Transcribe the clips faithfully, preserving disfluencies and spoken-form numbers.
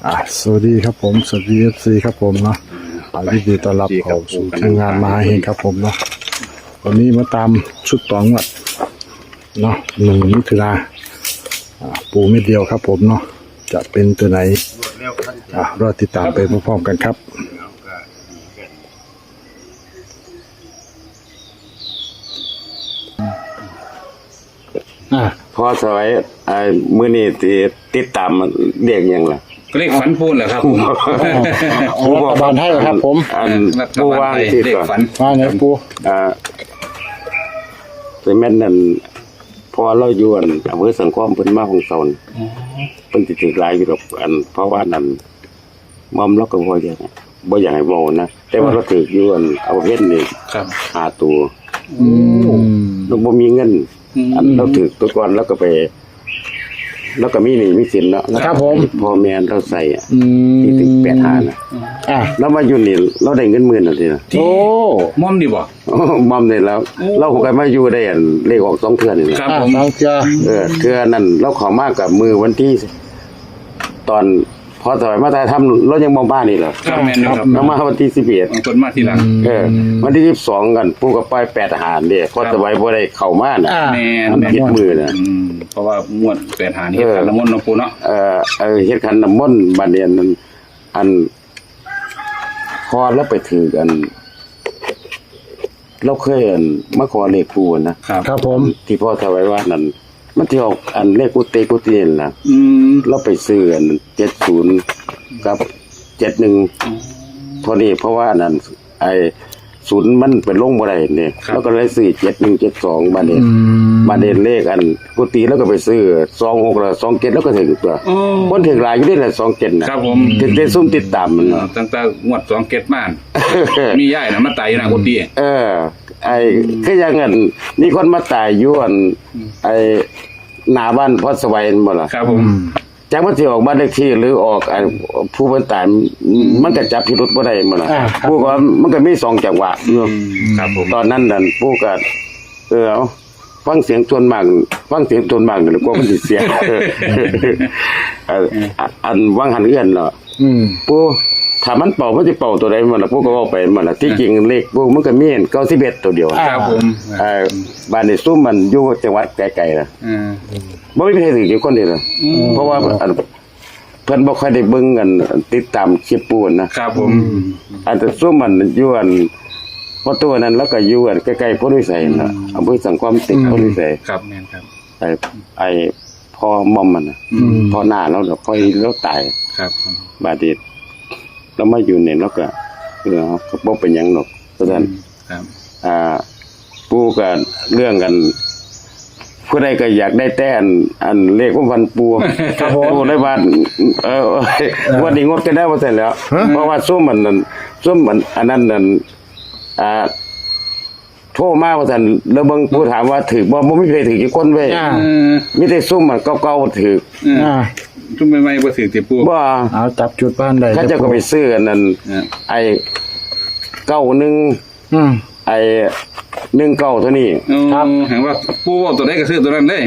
อ่าสวัสดีครับผม สวัสดีเอฟซีครับผมเนาะอ่ายินดีต้อนรับเข้าสู่ทีมงานมหาเฮงครับผมเนาะวันนี้มาตามชุดต่องวดเนาะหนึ่งมิถุนาอ่าปูเม็ดเดียวครับผมเนาะจะเป็นตัวไหนอ่ารอติดตามไปพร้อมๆกันครับ อ่าพอสวัยไอ้มื้อนี้ที่ติดตามเรียกหยังล่ะเลขฝันปูนเหรอครับผม อ๋อรัฐบาลไทยครับผม อัน รัฐ ผู้ บาล ว่า ไทย ที่ เลข ก่อน ฝัน ว่าไงปู อ่าแต่แม่นนั่นพอเราอยู่อันอำเภอสังคมเพิ่นมาของเซาน่ะเพิ่นสิถือหลายอยู่ดอกอันเพราะว่านั่นมอมเราก็บ่อยากบ่อยากให้เว้านะแต่ว่าเราถืออยู่อันเอาประเภทนี้ ครับ ห้าตัว อืม เราบ่มีเงิน อืม อันเราถือตัวก่อนแล้วก็ไป แล้วก็มีหนี้มีสินเนาะ ครับผม พ่อแม่เราใส่อะ อืม ที่ติดแปดห้าน่ะ อ่า แล้วมาอยู่นี่เราได้เงินหมื่นแล้วทีนะ โอ้ ม่อมดีบ่ มอมได้แล้ว โอ้ เราคงกันมาอยู่ได้อันเลขออกสองเทื่อนี่แหละ ครับ อ่า ผม สองเทื่อ เออเทื่อนั้นเราเข้ามากับมือวันที่ ตอนพอสมัยมาถ่ายทำเรายังบ่มานี่แหละ ครับแม่นอยู่ครับ เรามาวันที่สิบเอ็ด บางคนมาทีหลัง เออวันที่สิบสองกันปู่ก็ปล่อยแปดห้าเด้พอสมัยบ่ได้เข้ามาน่ะ อ่า แม่น มัน แม่น ผิดมือน่ะ อืมเพราะว่างวดแปดห้านี่ เออ ขันน้ำมนต์เนาะปูเนาะ เออเออเฮ็ดขันน้ำมนต์บัดนี้อันนั้นอันพอเราไปถือกัน เราเคยอันมาขอเลขปู่นะครับ ครับผม ที่พ่อถวายว่านั่นมันที่ออกอันเลขกุฏิกุฏินั่นนะ อืม เราไปซื้ออันเจ็ดศูนย์กับเจ็ดหนึ่งเท่านี้เพราะว่าอันนั้นไอ้ศูนย์มันเป็นลงบ่ได้เนี่ย ครับ เราก็เลยซื้อเจ็ดหนึ่งเจ็ดสองบาทเอง อืม บาทเองเลขอันกุฏิแล้วก็ไปซื้อสองหกแล้วสองเจ็ดแล้วก็ถึงตัว โอ้ คนถึงหลายอยู่นี่แหละสองเจ็ดนะครับ ผม ถึงได้ซุ่มติดตามมัน เออตั้งแต่งวดสองเจ็ดมา มีย่ายนะมาตายอยู่หน้ากุฏิ เออ ไอ้คือยังเงินมีคนมาตายอยู่อันไอ้หน้าบ้านพอสวัยนั่นบ่ล่ะ ครับผม จักมันสิออกบ้านเลขที่หรือออกไอ้ผู้เพิ่นตายมันก็จับพิรุธบ่ได้มันล่ะ อ่าครับ ผู้ก็มันก็มีสองจังหวะอยู่ อืมครับผม ตอนนั้นนั่นผู้ก็เออเอาฟังเสียงส่วนมากฟังเสียงส่วนมากนี่กลัวมันสิเสียเอออันวังหันเอื้อนเนาะ อืม ผู้ถ้ามันเป่ามันสิเป่าตัวใดมันล่ะผู้ก็เว้าไปมันล่ะที่จริงเลขผู้มันก็มีเก้าสิบเอ็ดตัวเดียว อ่า ครับผม เอ่อบ้านในซุมมันอยู่จังหวัดไกลๆนะ อ่า บ่มีใครถืออยู่คนเดียวนะ อืม เพราะว่าอันเพิ่นบ่ค่อยได้เบิ่งกันติดตามคลิปปู่นะครับ ผม อันแต่ซุมมันอยู่อันพ่อตัวนั้นแล้วก็อยู่อันใกล้ๆโพนวิสัยนะอำเภอสังคมติดโพนวิสัย ครับแม่นครับ ไอ้ไอ้พ่อมอมมันน่ะ อืม พ่อหน้าเราเดี๋ยวค่อยเราตาย ครับผม บาดนี้เรามาอยู่เนี่ยเราก็เออก็บ่เป็นหยังดอกเพราะฉะนั้น ครับ อ่าปู่ก็เรื่องกัน ผู้ใดก็อยากได้แต่อันอันเลขของพันปู่ ครับผม ปู่ได้บ้านเออวันนี้งดกันได้ว่าเสร็จแล้ว เพราะว่าซุมมันนั่นซุมมันอันนั้นนั่นอ่าโทรมาว่าซั่นแล้วเบิ่งปู่ถามว่าถืกบ่บ่มีใครถืกจักคนเว้ย อ่า เออ มีแต่ซุมมันเก่าๆถืก เออ อ่า ทุ่มใหม่ๆบ่ถือติปู บ่ เอาจับจุดบ้านใด เขาเจ้าก็ไปซื้ออันนั้น อ่า ไอ้เก้าหนึ่ง อืม ไอ้หนึ่งเก้าเท่านี้ เออ ครับ แห่งว่าปูเว้าตัวใดก็ซื้อตัวนั้นเลย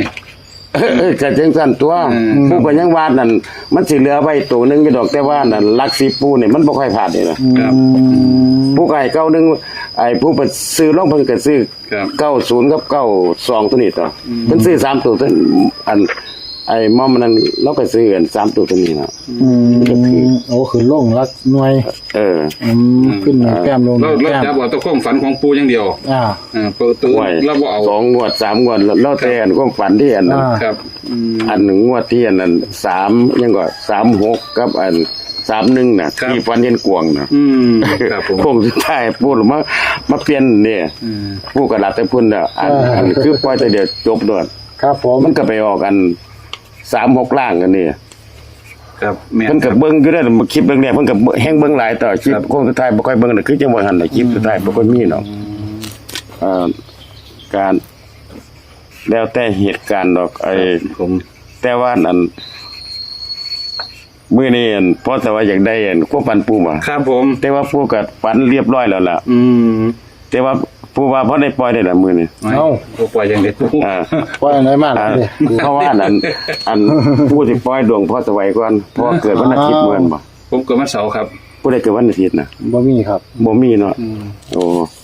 เออก็จังซั่นตัว อืม ปู่ก็ยังว่านั่นมันสิเหลือไว้ตัวหนึงอยู่ดอกแต่ว่านั่นหลักสิบปู่นี่มันบ่ค่อยพลาดนี่นะ ครับ อืม ปู่ก็ให้เก้าหนึ่งไอ้ผู้ไปซื้อลงเพิ่นก็ซื้อ ครับ เก้าศูนย์กับเก้าสองตัวนี้ตัว อืม เพิ่นซื้อสามตัวตัวอันไอ้มอมมันนั้นเราก็ซื้ออันสามตัวตัวนี้นะ อืมโอ้คือลงหลักหน่วย เออ อืมขึ้นหนึ่งแต้มลงห เรา นึ่ง เรา แต้ม จับเอาตัวความฝันของปูอย่างเดียว อ่า อ่าประตู ห่วย เราบ่เอา สองงวดสามงวดแล้วแล้วแต่อันความฝันที่อันนั้น อ่า ครับอืม อันงวดที่อันนั้นสามยังก็สามหกกับอันสามหนึ่งน่ะ ครับ ที่ฝันเห็นกวางน่ะ อืมครับผม โค้งสุดท้ายปู่มามาเปลี่ยนเนี่ย อืม ปู่ก็หลับแต่พุ่นน่ะอัน อ่า อันคือปล่อยแต่เดียวจบโดด ครับผม มันก็ไปออกอันสามหกล่างกันนี่ ครับแม่น เพิ่นก็เบิ่งอยู่เด้อคลิปเรื่องเนี้ยเพิ่นก็แฮงเบิ่งหลายต่อคลิป ครับ โค้งสุดท้ายบ่ค่อยเบิ่งดอกคือจังว่าหั่นดอกคลิปสุดท้ายบ่ค่อยมีดอกเอ่อการแล้วแต่เหตุการณ์ดอกไอ้ ครับผม แต่ว่าอันมื้อนี้อันพอแต่ว่าอยากได้อันความฝันปู่บ่ ครับผม แต่ว่าปู่ก็ฝันเรียบร้อยแล้วล่ะ อืม แต่ว่า ผู้ว่าพ่อได้ปล่อยได้ละมื้อนี้ เอ้า บ่ปล่อยอย่างเดียว อ่า ปล่อยอันไหนมาล่ะ อ่า เนี่ย เพราะว่าอัน อันผู้ที่ปล่อยดวงพ่อสวัยก่อน เพราะว่าเกิดวันอาทิตย์ อ่า เมื่อนบ่ ผมเกิดวันเสาร์ครับ ผู้ใดเกิดวันอาทิตย์นะ บ่มีครับ บ่มีเนาะ อืม โอ้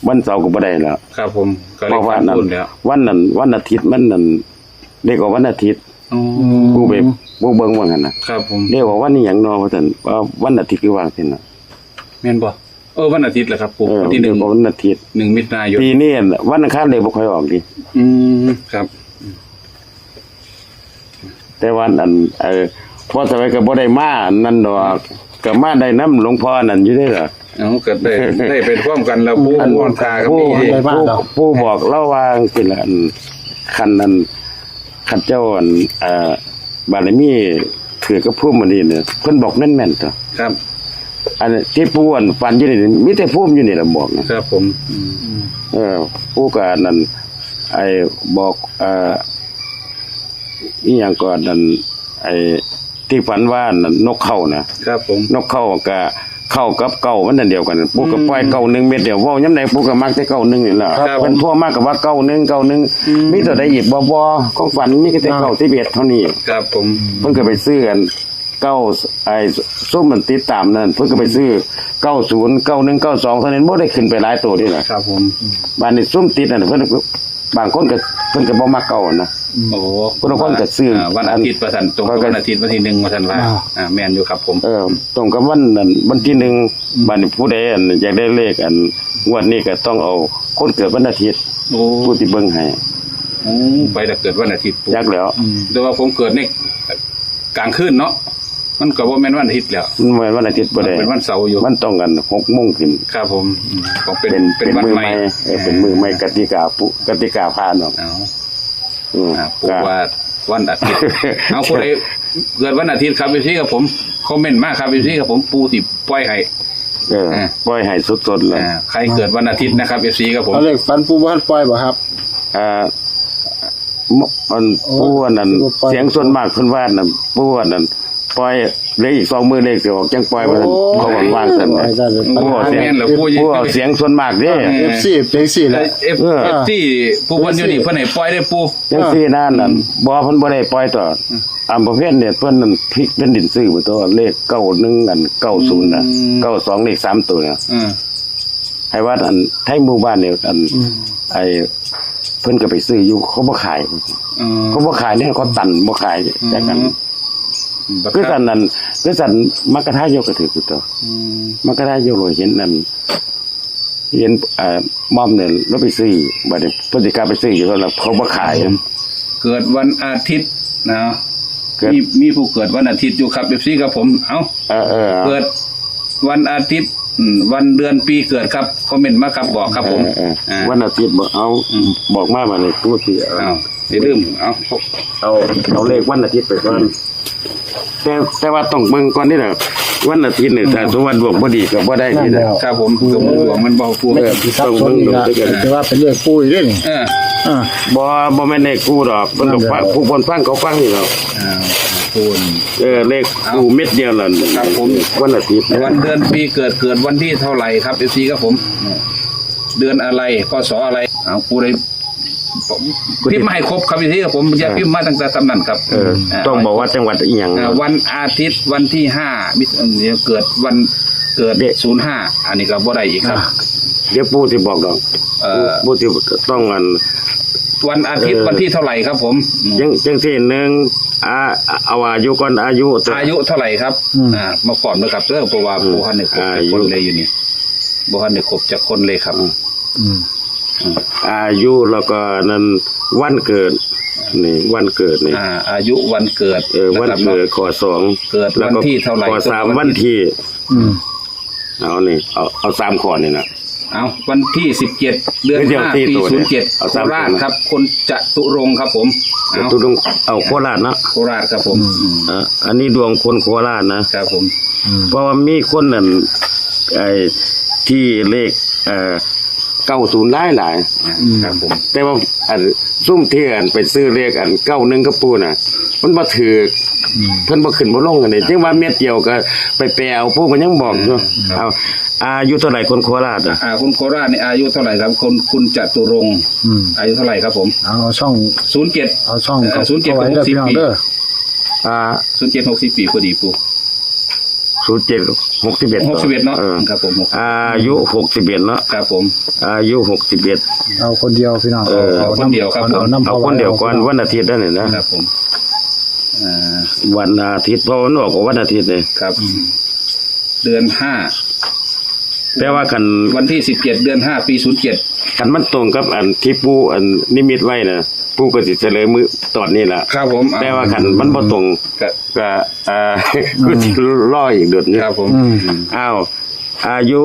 วันเสาร์ก็บ่ได้แล้ว ครับผม ก็เลย เพราะว่านั่น ขาดทุนแล้ว วันนั้น วันอาทิตย์มันนั่น เลขออกวันอาทิตย์ อ๋อ อืม ผู้ไป ผู้เบิ่งว่างั้นน่ะ ครับผม เลขออกวันนี้หยังเนาะว่าซั่น ว่าวันอาทิตย์คือว่าซั่นน่ะ แม่นบ่ เออ วันอาทิตย์แหละครับปู่ เออ วันที่หนึ่ง เรียกว่าวันอาทิตย์ หนึ่งมิถุนายน ปีนี้วันอังคารเลขบ่ค่อยออกดิ อืม ครับ แต่ว่าอัน เอ่อ พ่อสวัยก็บ่ได้มาอันนั้นดอก ก็มาได้นำหลวงพ่อนั่นอยู่เด้อล่ะ เอาก็ได้ ได้ไปพร้อมกันแล้วปู่ อัน มนตาก็มี ปู่ ได้มาดอก ปู่บอกเล่าว่าจังซี่ล่ะ อัน คันอัน คันเจ้าอัน เอ่อ บารมีถือกับภูมิอันนี้เนี่ย เพิ่นบอกแม่นๆ ตัว ครับ อันที่ปู่อันฝันอยู่นี่ มีแต่ภูมิอยู่นี่ล่ะบอกนะ ครับผม อืม เออ ปู่ก็อันนั้น ไอ้บอก เอ่อ อีหยังก่อนนั่น ไอ้ที่ฝันว่านั่นนกเข้านะ ครับผม นกเข้าก็เข้ากับเก้ามันอันเดียวกัน ปู่ก็ อืม ปล่อยเก้าหนึ่งเม็ดเดียว เว้ายามใดปู่ก็มักแต่เก้าหนึ่งนี่ล่ะ ครับผม เพิ่นโทรมาก็ว่าเก้าหนึ่ง เก้าหนึ่ง อืม มีตัวใดอีกบ่ บ่ ของฝันมีแค่แต่ อ่า เก้าสิบเอ็ดเท่านี้ ครับผม เพิ่นก็ไปซื้ออัน เก้า ไอ้ซุมมันติดตามนั่น เพิ่นก็ไปซื้อ เก้าศูนย์ เก้าหนึ่ง เก้าสอง เท่านั้น บ่ได้ขึ้นไปหลายตัวนี่ล่ะ ครับผม บาดนี้ซุมติดนั่น เพิ่น บางคนก็ เพิ่นก็บ่มักเก้านะ โอ้ เพิ่นบางคนก็ซื้อ อ่า วันอาทิตย์ว่าซั่น ตรงกับวันอาทิตย์วันที่หนึ่งว่าซั่นว่า อ่า อ่า แม่นอยู่ครับผม เออ ตรงกับวันนั้น วันที่หนึ่ง อืม บาดนี้ผู้ใดอันอยากได้เลขอันงวดนี้ก็ต้องเอาคนเกิดวันอาทิตย์ โอ้ ผู้ที่เบิ่งให้ โอ้ ไปแต่เกิดวันอาทิตย์ปู่ จักแล้ว อืม แต่ว่าผมเกิดใน กลางคืนเนาะ มันก็บ่แม่นวันอาทิตย์แล้ว มันบ่แม่นวันอาทิตย์บ่ได้ มันเป็นวันเสาร์อยู่ มันต้องกันหกโมงขึ้น ครับผม อืม ของเป็น เป็น เป็นวันใหม่ เป็นมื้อใหม่ เออ เป็นมื้อใหม่ กติกาปุ กติกาพาเนาะ เอา อืม อ่า ปู่ ก็ ว่าวันอาทิตย์ เอา ผู้ใดเกิดวันอาทิตย์ครับ เอฟซี ครับผม คอมเมนต์มาครับ เอฟซี ครับผม ปู่สิปล่อยให้ เออ อ่า ปล่อยให้สดๆเลย อ่า ใครเกิดวันอาทิตย์นะครับ เอฟซี ครับผม เอาเลขฝันปู่บ่ทันปล่อยบ่ครับ อ่า ม- อัน โอ้ ปู่อันนั้น ปู่ปล่อย เสียงส่วนมากเพิ่นว่านั่น ปู่อันนั้น ปล่อยเหลืออีกสองมื้อเลขสิออก จังปล่อยว่าซั่น โอ้ เขาบอกว่าซั่น โอ้ย ได้เลย ปู่เอาเสียง แม่นเหรอปู่ ปู่เอาเสียงส่วนมากเด้ เออ เอฟซี เป็นสิล่ะ เอฟ- เออ เอฟซี ผู้เพิ่นอยู่นี่เพิ่นให้ปล่อยได้ปู่ จังซี่นั่นน่ะ อืม บ่ เพิ่นบ่ได้ปล่อยต่อ อืม อำเภอเพ็ญเนี่ยเพิ่นนั่นพลิกแผ่นดินซื้อไปตัวเลขเก้าหนึ่งอันเก้าศูนย์น่ะ อืม เก้าสองเลขสามตัวน่ะ อืม ให้ว่าอันไทยหมู่บ้านเนี่ยอัน อืม ไอ้เพิ่นก็ไปซื้ออยู่ เขาบ่ขาย อืม เขาบ่ขายเนี่ย เขาตันบ่ขาย อืม จากกัน อืม คือกันนั่น คือกันมัคคทายกก็ถือคือตัว อืม มัคคทายกเห็นนั่น เห็น เอ่อ ม่อมเนี่ย แล้วไปซื้อ บัดนี้เพิ่นสิกลับไปซื้ออยู่แล้ว เขาบ่ขาย เกิดวันอาทิตย์นะ เกิด มี มีผู้เกิดวันอาทิตย์อยู่ครับ เอฟซี ครับผม เอ้า เออ เออ เกิดวันอาทิตย์ อืม วันเดือนปีเกิดครับ คอมเมนต์มาครับ บอกครับผม เออ เออ อ่า วันอาทิตย์บอก เอา อืม บอกมาบัดนี้ ผู้ที่ เอ้า อย่าลืม เอ้า เอา เอาเลขวันอาทิตย์ไปก่อน แต่ แต่ว่าต้องเบิ่งก่อนนี่แหละ วันอาทิตย์เนี่ย ถ้าสมมุติว่าดวงบ่ดีก็บ่ได้นี่แหละ นั่นแหละ ครับผม ดวงมันบ่ฟู เออ ต้องเบิ่งดวงด้วยกัน แต่ว่าเป็นเลขปู่อีกเด้นี่ เออ อ่า บ่ บ่แม่นเลขปู่ดอก เพิ่นก็ฟัง นั่นแหละ ผู้คนฟังเขาฟังนี่แหละ อ่า ปู่ เออ เลขปู่เม็ดเดียวนั่น ครับผม วันอาทิตย์ วันเดือนปีเกิด เกิดวันที่เท่าไหร่ครับ เอฟซี ครับผม เดือนอะไร พ.ศ. อะไร เอา ปู่ได้ พิมพ์มาให้ครบครับพี่ครับผม อย่า อ่า พิมพ์มาตั้งแต่ซ้ำนั่นครับ เออ อ่า ต้องบอกว่าจังหวัดอีหยัง อ่า วันอาทิตย์วันที่ห้า มิถุนายน เกิดวันเกิด เด็ก ศูนย์ห้า อันนี้ก็บ่ได้อีกครับ อ่า เดี๋ยวปู่สิบอกดอก เอ่อ ปู่สิต้องอัน วันอาทิตย์ เออ วันที่เท่าไหร่ครับผม อืม จัง จังซี่หนึ่ง อ่า เอาอายุก่อน อายุ อายุเท่าไหร่ครับ อืม อ่า มาพร้อมด้วยครับเด้อ เพราะว่า อืม บ่ทันได้ครบจักคน อายุ เลยอยู่นี่ บ่ทันได้ครบจักคนเลยครับ อืม อืม อืม อายุแล้วก็นั่นวันเกิด นี่วันเกิดนี่ อ่า อายุวันเกิด เออ นะครับ วันเกิด ข้อสอง เกิดวันที่เท่าไหร่ แล้วก็ข้อสาม วันที่ อืม เอานี่ เอา เอาสามข้อนี่นะ เอา วันที่สิบเจ็ด เดือน เดี๋ยว ห้า สี่ ปี ตัว ศูนย์เจ็ด เนี่ย เอา โค สามตัว ราชครับ คนจตุรงค์ครับผม เอา จตุรงค์ เอาโคราชเนาะ โคราชครับผม อืม อืม อ่ะ อันนี้ดวงคนโคราชนะ ครับผม อืม เพราะว่ามีคนนั่น ไอ้ที่เลข เอ่อ เก้าศูนย์หลายหลาย อืม ครับผม แต่ว่าอันซุ่มที่อันไปซื้อเลขอันเก้าหนึ่งกับปู่น่ะ มันบ่ถืก อืม เพิ่นบ่ขึ้นบ่ลงกันนี่ จังว่าเม็ดเดียวก็ไปแปลเอา ปู่ก็ยังบอกอยู่ ครับ เอา อายุเท่าไหร่คนโคราชอ่ะ อ่า คนโคราชนี่อายุเท่าไหร่ครับ คน คุณจตุรงค์ อืม อายุเท่าไหร่ครับผม เอาช่อง ศูนย์เจ็ด เอาช่อง เอ่อ ศูนย์เจ็ด เอาไว้เด้อ หกสิบ พี่น้อง ปี เด้อ อ่า ศูนย์เจ็ด หกสิบ ปีพอดีปู่ ศูนย์เจ็ด หกสิบเอ็ด หกสิบเอ็ดเนาะ เออ ครับผม หกสิบเอ็ด อายุ หกสิบเอ็ด เนาะ ครับผม อายุ หกสิบเอ็ด เอาคนเดียวพี่น้อง เออ เอาคนเดียวครับผม เอานำ เอาคนเดียวก่อน เอานำ วันอาทิตย์นั่นแหละนะ ครับผม อ่า วันอาทิตย์ เพราะมันออกวันอาทิตย์เลย ครับ เดือนห้า แต่ว่าคัน วันที่ สิบเจ็ด เดือนห้า ปี ศูนย์เจ็ด คันมันตรงกับอันที่ปู่อันนิมิตไว้นะ ปู่ก็สิเฉลยมื้อตอนนี้ล่ะ ครับผม แต่ว่าคันมันบ่ตรง ก็ ก็ อ่า อืม คือสิรออีกโดนอยู่ ครับผม อืม อ้าว อายุ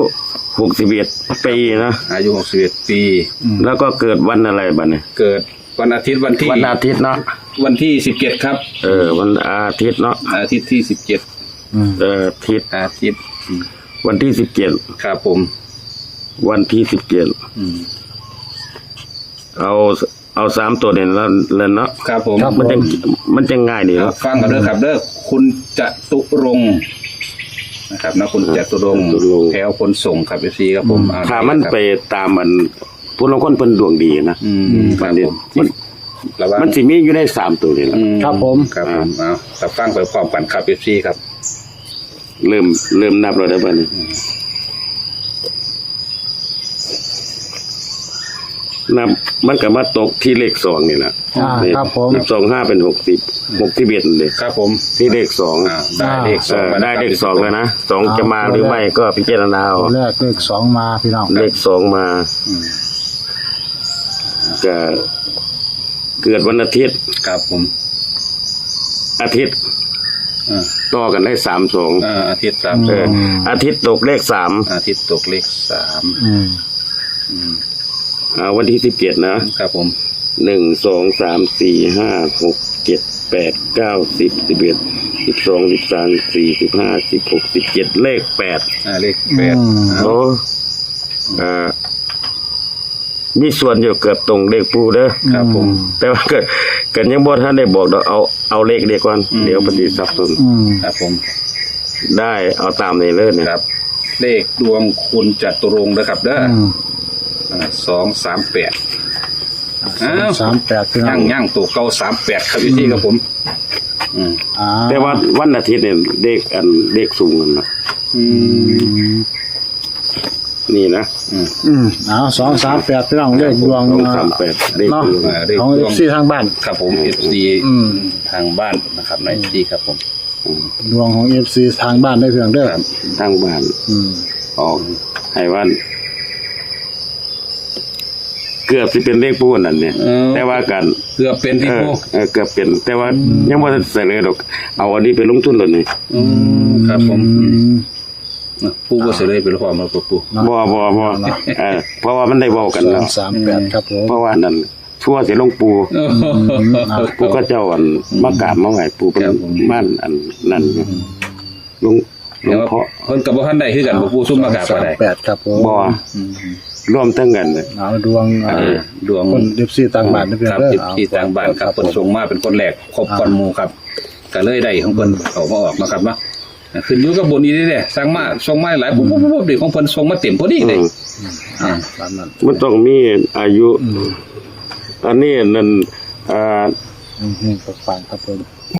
หกสิบเอ็ด ปีนะ อายุ หกสิบเอ็ด ปี อืม แล้วก็เกิดวันอะไรบัดนี้ เกิดวันอาทิตย์ วันที่ วันอาทิตย์เนาะ วันที่ สิบเจ็ด ครับ เออ วันอาทิตย์เนาะ อาทิตย์ที่ สิบเจ็ด อืม เออ อาทิตย์ อาทิตย์ อืม วันที่ สิบเจ็ด ครับผม วันที่ สิบเจ็ด อืม เอา เอาสามตัวเนี่ยแล้ว แล้วเนาะ ครับผม ครับผม มันจัง มันจังง่ายดีเนาะ อ่ะ ฟังกันเด้อครับเด้อ คุณจตุรงค์นะครับนะ คุณจตุรงค์ จตุรงค์ แถวขนส่งครับ เอฟซี ครับผม อืม อ่า ถ้ามัน ครับ ไปตามอัน ผู้ลางคนเพิ่นดวงดีนะ อืม ครับผม มัน ระวัง มันสิมีอยู่ในสามตัวนี่แหละ อืม ครับผม ครับผม อ่า เอา ครับ ฟังไปพร้อมกันครับ เอฟซี ครับ เริ่ม เริ่มนับแล้วนะบัดนี้ อืม นับ มันก็มาตกที่เลขสองนี่แหละ อ่า นี่ ครับผม สิบสองห้าเป็นหกสิบ หกสิบเอ็ดเลย ครับผม ที่เลขสอง อ่า ได้เลขสอง อ่า มาแล้ว ได้เลขสองแล้วนะ สอง อ่า จะมาหรือไม่ก็พิจารณาเอา ตัวแรกเลขสองมาพี่น้อง เลขสองมา อืม ก็เกิดวันอาทิตย์ ครับผม อาทิตย์ อ่า ต่อกันได้สามสอง อ่า อาทิตย์สาม เออ อืม อาทิตย์ตกเลขสาม อาทิตย์ตกเลขสาม อืม อืม อ่า วันที่ สิบเจ็ด นะ ครับผม หนึ่ง สอง สาม สี่ ห้า หก เจ็ด แปด เก้า สิบ สิบเอ็ด สิบสอง สิบสาม สิบสี่ สิบห้า สิบหก สิบเจ็ด เลขแปด อ่า เลขแปด อืม อ่า โอ้ อ่า มีส่วนอยู่เกือบตรงเลขปู่เด้อ ครับผม แต่ว่าก็ ก็ยังบ่ทันได้บอกดอก เอา เอาเลขเดียวก่อน อืม เดี๋ยวปฏิสับสน อืม ครับผม ได้ เอาตามนี้เลยเนี่ย ครับ เลขดวงคุณจตุรงค์นะครับเด้อ อืม อ่า สองสามแปด อ้าว สองสามแปด พี่น้อง ย่าง ย่างตัวเก่า สามแปด ครับ พี่ อืม ครับผม อืม อ่า แต่ว่าวันอาทิตย์เนี่ย เลขอัน เลขสูงนั่นนะ อืม อืม นี่นะ อืม อืม เอา สองสามแปด พี่น้อง เลขดวง สองสามแปด เลข เนาะ ดวง อ่า เลข ของ ดวง เอฟซี ทางบ้าน ครับผม เอฟซี อืม ทางบ้านนะครับ ใน เอฟซี ครับผม อืม ดวงของ เอฟซี ทางบ้านได้เพียงเด้อ ครับ ทางบ้าน อืม ออก ให้วัน เกือบสิเป็นเลขปู่นั่นเนี่ย เออ แต่ว่ากัน เกือบเป็นที่ เออ ปู่ เออ เกือบเป็น แต่ว่า อืม ยังบ่ทันเสนอดอก เอาอันนี้ไปลงทุนแล้วนี่ อืม ครับผม อืม ปู่บ่เสนอไปพร้อมแล้วปู่ บ่ บ่ บ่ เนาะ เออ เพราะว่ามันได้เว้ากันแล้ว สองสามแปด ครับผม เพราะว่านั่น ทั่วสิลงปู่ อืม ปู่ก็เจ้าอัน มากราบมาไหว้ปู่เป็น ครับผม บ้านอันนั่น อืม หลวง หลวงพ่อ เพิ่นก็บ่ทันได้คือกัน บ่ปู่ซุ่มมากราบก็ได้ สองสามแปด ครับผม บ่ อืม รวมทั้งกันเลย เอาดวง อ่า อ่า ดวง คน เอฟซี ต่างบ้านนะพี่น้อง ครับ เด้อ เอฟซี เอา ต่างบ้านครับ ครับผม เพิ่นส่งมาเป็นคนแรก ครบ อ่า ก่อนหมู่ครับ ก็เลยได้ของเพิ่นเข้ามาออกเนาะครับเนาะ ขึ้นอยู่กับบุญอีกเด้ สั่งมา ส่งมาหลาย ปุ๊บปุ๊บปุ๊บปุ๊บ เด็กของเพิ่นส่งมาเต็มพอดีเลย อืม อ่า ตามนั้น มันต้องมีอายุ อืม อันนี้นั่น อ่า อืม อืม ปังๆ ครับผม